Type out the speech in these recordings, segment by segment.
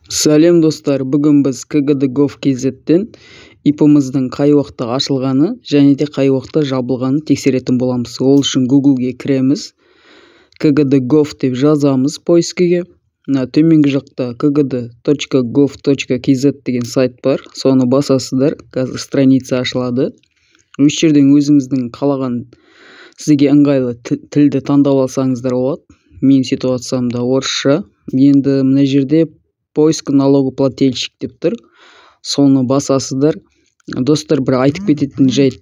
Сәлем достар, бүгін біз kgd.gov.kz-тен ИП-ымыздың қай уақытта ашылғаны және де қай уақытта жабылғанын тексеретін боламыз. Ол үшін Google-ге кіреміз, kgd.gov деп жазамыз поискіге. Мына төменгі жақта kgd.gov.kz деген сайт бар, соны басасыздар, қазір страница ашылады. Осы жерден өзіңіздің қалаған сізге ыңғайлы тілді таңдап алсаңыздар болады. Мен ситуациямда орысша. Енді мына жерде поиск налогоплательщик деп тұр, соны басасыздар. Достар, бір айтып кететін жайт,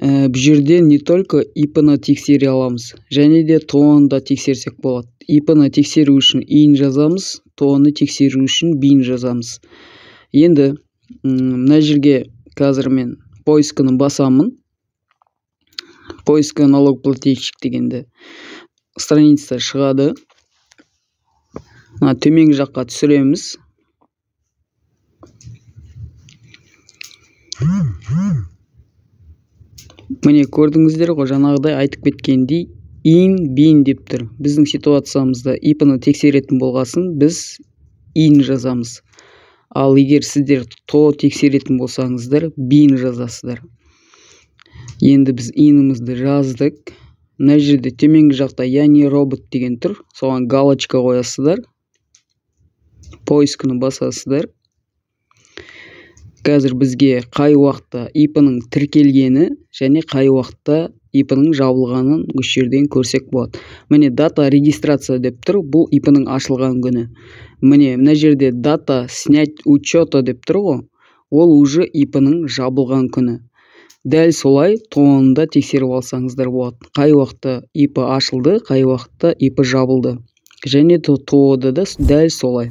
бұл жерде не только ИП-ны тексере аламыз, және де ТОО-ны да тексерсек болады. ИП-ны тексеру үшін ИИН жазамыз, ТОО-ны тексеру үшін БИН жазамыз. Енді мына жерге қазір мен поискіні басамын. Поиск налогоплательщик дегенде страница шығады. Төменгі жаққа түсіреміз. Міне көрдіңіздер ғой, жаңағыдай айтып кеткендей ИИН, БИН деп тұр. Біздің ситуациямызда ИП-ны тексеретін болғасын біз ИИН жазамыз. Ал егер сіздер ТОО тексеретін болсаңыздар, БИН жазасыздар. Енді біз ИИН-імізді жаздық. Мына жерде төменгі жақта я не робот деген тұр, соған галочка қоясыздар. Поискіні басасыздар. Қазір бізге қай уақытта ИП-ның тіркелгені және қай уақытта ИП-ның жабылғанын осы жерден көрсек болады. Міне дата регистрация деп тұр, бұл ИП-ның ашылған күні. Міне мына жерде дата снять учета деп тұр ғой, ол уже ИП-ның жабылған күні. Дәл солай ТОО-ны да тексеріп алсаңыздар болады. Қай уақытта ИП ашылды, қай уақытта ИП жабылды. Және ТОО-да да дәл солай.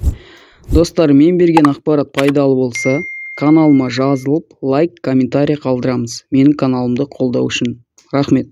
Достар, мен берген ақпарат пайдалы болса, каналыма жазылып, лайк, комментарий қалдырамыз. Менің каналымды қолдау үшін. Рахмет.